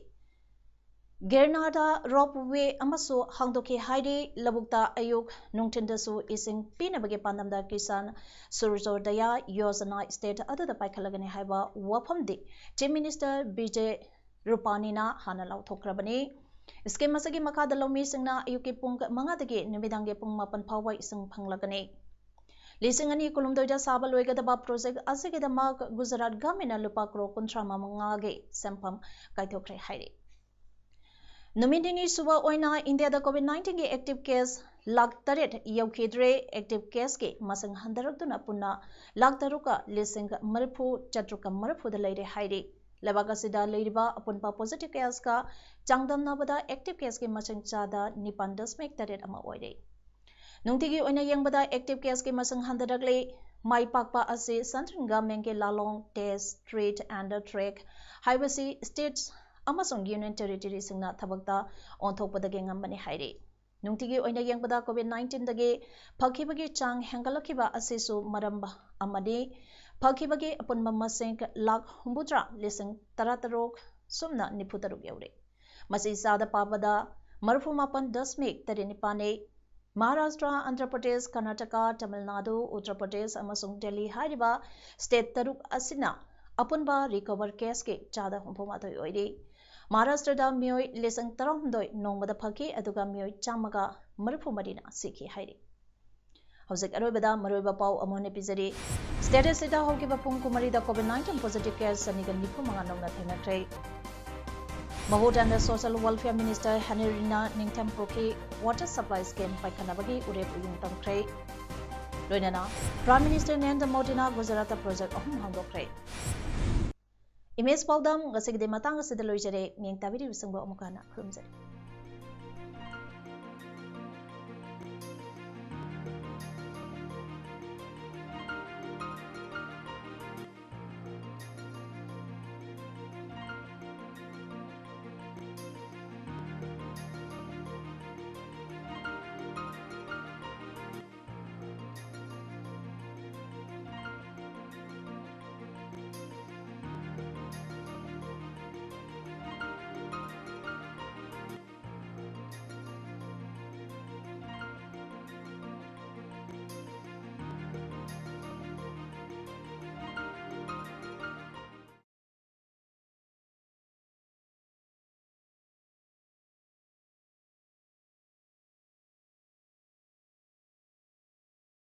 ꯒꯤꯔꯅꯥꯗ ꯔꯣꯞ ꯋꯦ ꯑꯃꯁꯨ ꯍꯥꯡꯗꯣꯛꯈꯤ ꯍꯥꯏꯔꯤ꯫ ꯂꯧꯕꯨꯛꯇ ꯑꯌꯨꯛ ꯅꯨꯡꯊꯤꯟꯗꯁꯨ ꯏꯁꯤꯡ ꯄꯤꯅꯕꯒꯤ ꯄꯥꯟꯗꯝꯗ ꯀꯤꯁꯥꯟ ꯁꯨꯔꯖꯣꯗꯌꯥ ꯌꯣꯖꯅꯥ ꯁ꯭ꯇꯦꯠ ꯑꯗꯨꯗ ꯄꯥꯏꯈꯠꯂꯒꯅꯤ ꯍꯥꯏꯕ ꯋꯥꯐꯝꯗꯤ Chief Minister ꯕꯤꯖꯦ ꯔꯨꯄꯥꯅꯤꯅ ꯍꯥꯟꯅ ꯂꯥꯎꯊꯣꯛꯈ꯭ꯔꯕꯅꯤ꯫ ꯁ꯭ꯀꯤꯝ ꯑꯁꯤꯒꯤ ꯃꯈꯥꯗ ꯂꯧꯃꯤꯁꯤꯡꯅ ꯑꯌꯨꯛꯀꯤ ꯄꯨꯡ ꯃꯉꯥꯗꯒꯤ ꯅꯨꯃꯤꯗꯥꯡꯒꯤ ꯄꯨꯡ ꯃꯥꯄꯟ ꯐꯥꯎꯕ ꯏꯁꯤꯡ ꯐꯪꯂꯒꯅꯤ꯫ ꯂꯤꯁꯤꯡ ꯑꯅꯤ ꯀꯨꯟꯍꯨꯝꯗꯣꯏꯗ ꯁꯥꯕ ꯂꯣꯏꯒꯗꯕ ꯄ꯭ꯔꯣꯖꯦꯛ ꯑꯁꯤꯒꯤꯗꯃꯛ ꯒꯨꯖꯔꯥꯠ ꯒꯚꯔꯟꯃꯦꯟꯠꯅ ꯂꯨꯄꯥ ꯀ꯭ꯔꯣꯔ ꯀꯨꯟꯊ꯭ꯔꯥ ꯃꯉꯥꯒꯤ ꯁꯦꯟꯐꯝ ꯀꯥꯏꯊꯣꯛꯈ꯭ꯔꯦ ꯍꯥꯏꯔꯤ꯫ ꯅꯨꯃꯤꯠ ꯅꯤꯅꯤ ꯁꯨꯕ ꯑꯣꯏꯅ ꯏꯟꯗꯤꯌꯥꯗ ꯀꯣꯚꯤꯗ ꯅꯥꯏꯟꯇꯤꯟꯒꯤ ꯑꯦꯛꯇꯤꯚ ꯀꯦꯁ ꯂꯥꯈ ꯇꯔꯦꯠ ꯌꯧꯈꯤꯗ꯭ꯔꯦ꯫ ꯑꯦꯛꯇꯤꯚ ꯀꯦꯁꯀꯤ ꯃꯁꯤꯡ ꯍꯟꯊꯔꯛꯇꯨꯅ ꯄꯨꯟꯅ ꯂꯥꯈ ꯇꯔꯨꯛꯀ ꯂꯤꯁꯤꯡ ꯃꯔꯤꯐꯨ ꯆꯥꯇ꯭ꯔꯨꯛꯀ ꯃꯔꯤꯐꯨꯗ ꯂꯩꯔꯦ ꯍꯥꯏꯔꯤ꯫ ꯂꯩꯕꯥꯛ ꯑꯁꯤꯗ ꯂꯩꯔꯤꯕ ꯑꯄꯨꯟꯕ ꯄꯣꯖꯤꯇꯤꯚ ꯀꯦꯁꯀ ꯆꯥꯡꯗꯝꯅꯕꯗ ꯑꯦꯛꯇꯤꯚ ꯀꯦꯁꯀꯤ ꯃꯁꯤꯡ ꯆꯥꯗ ꯅꯤꯄꯥꯟ ꯗꯁꯃꯤꯛ ꯇꯔꯦꯠ ꯑꯃ ꯑꯣꯏꯔꯦ꯫ ꯅꯨꯡꯇꯤꯒꯤ ꯑꯣꯏꯅ ꯌꯦꯡꯕꯗ ꯑꯦꯛꯇꯤꯚ ꯀꯦꯁꯀꯤ ꯃꯁꯤꯡ ꯍꯟꯊꯔꯛꯂꯤ꯫ ꯃꯥꯏ ꯄꯥꯛꯄ ꯑꯁꯤ ꯁꯦꯟꯇ꯭ꯔꯦꯜ ꯒꯚꯔꯟꯃꯦꯟꯠꯀꯤ ꯂꯥꯂꯣꯡ Test, Treat and Track ꯍꯥꯏꯕꯁꯤ ꯁ꯭ꯇꯦꯠꯁ ꯑꯃꯁꯨꯡ ꯌꯨꯅꯤꯌꯟ ꯇꯦꯔꯤꯇꯣꯔꯤꯁꯤꯡꯅ ꯊꯕꯛꯇ ꯑꯣꯟꯊꯣꯛꯄꯗꯒꯤ ꯉꯝꯕꯅꯤ ꯍꯥꯏꯔꯤ꯫ ꯅꯨꯡꯇꯤꯒꯤ ꯑꯣꯏꯅ ꯌꯦꯡꯕꯗ ꯀꯣꯚꯤꯗ ꯅꯥꯏꯟꯇꯤꯟꯗꯒꯤ ꯐꯈꯤꯕꯒꯤ ꯆꯥꯡ ꯍꯦꯟꯒꯠꯂꯛꯈꯤꯕ ꯑꯁꯤꯁꯨ ꯃꯔꯝ ꯑꯃꯅꯤ꯫ ꯐꯈꯤꯕꯒꯤ ꯑꯄꯨꯟꯕ ꯃꯁꯤꯡ ꯂꯥꯈ ꯍꯨꯝꯐꯨꯇꯔꯥ ꯂꯤꯁꯤꯡ ꯇꯔꯥꯇꯔꯨꯛ ꯁꯨꯞꯅ ꯅꯤꯐꯨꯇꯔꯨꯛ ꯌꯧꯔꯦ꯫ ꯃꯁꯤ ꯆꯥꯗ ꯄꯥꯕꯗ ꯃꯔꯤꯐꯨ ꯃꯥꯄꯟ ꯗꯁꯃꯤꯛ ꯇꯔꯦꯠ ꯅꯤꯄꯥꯟꯅꯤ꯫ ꯃꯍꯥꯔꯥꯁꯇ꯭ꯔ, ꯑꯟꯙ꯭ꯔ ꯄ꯭ꯔꯗꯦꯁ, ꯀꯔꯅꯥꯇꯀꯥ, ꯇꯥꯃꯤꯜ ꯅꯥꯗꯨ, ꯎꯠꯇꯔ ꯄ꯭ꯔꯗꯦꯁ ꯑꯃꯁꯨꯡ ꯗꯦꯜꯂꯤ ꯍꯥꯏꯔꯤꯕ ꯁ꯭ꯇꯦꯠ ꯇꯔꯨꯛ ꯑꯁꯤꯅ ꯑꯄꯨꯟꯕ ꯔꯤꯀꯣꯚꯔ ꯀꯦꯁꯀꯤ ꯆꯥꯗ ꯍꯨꯝꯐꯨ ꯃꯥꯊꯣꯏ ꯑꯣꯏꯔꯤ꯫ ꯃꯍꯥꯔꯥꯁꯇ꯭ꯔꯗ ꯃꯤꯑꯣꯏ ꯂꯤꯁꯤꯡ ꯇꯔꯥꯍꯨꯝꯗꯣꯏ ꯅꯣꯡꯃꯗ ꯐꯈꯤ, ꯑꯗꯨꯒ ꯃꯤꯑꯣꯏ ꯆꯥꯝꯃꯒ ꯃꯔꯤꯐꯨ ꯃꯔꯤꯅ ꯁꯤꯈꯤ ꯍꯥꯏꯔꯤ꯫ ꯍꯧꯖꯤꯛ ꯑꯔꯣꯏꯕꯗ ꯃꯔꯨꯑꯣꯏꯕ ꯄꯥꯎ ꯑꯃꯨꯛ ꯍꯟꯅ ꯄꯤꯖꯔꯤ꯫ State ꯑꯁꯤꯗ ꯍꯧꯈꯤꯕ ꯄꯨꯡ ꯀꯨꯟꯃꯔꯤꯗ COVID nineteen positive case ꯆꯅꯤꯒ ꯅꯤꯐꯨ ꯃꯉꯥ ꯅꯧꯅ ꯊꯦꯡꯅꯈ꯭ꯔꯦ꯫ Mahut and Social Welfare Minister Henry Rina ꯅꯤꯡꯊꯦꯝ ꯄꯨꯈ꯭ꯔꯤ water supply scheme ꯄꯥꯏꯈꯠꯅꯕꯒꯤ ꯎꯔꯦꯞ ꯎꯌꯨꯡ ꯇꯝꯈ꯭ꯔꯦ꯫ ꯂꯣꯏꯅꯅ Prime Minister ꯅꯔꯦꯟꯗ꯭ꯔ ꯃꯣꯗꯤꯅ ꯒꯨꯖꯔꯥꯠꯇ project ꯑꯍꯨꯝ ꯍꯧꯗꯣꯛꯈ꯭ꯔꯦ꯫ Image ꯄꯥꯎꯗꯝ ꯉꯁꯤꯒꯤꯗꯤ ꯃꯇꯥꯡ ꯑꯁꯤꯗ ꯂꯣꯏꯖꯔꯦ꯫ ꯃꯤꯠꯌꯦꯡ ꯇꯥꯕꯤꯔꯤꯕꯁꯤꯡꯕꯨ ꯑꯃꯨꯛꯀ ꯍꯟꯅ ꯈꯨꯔꯨꯝꯖꯔꯤ꯫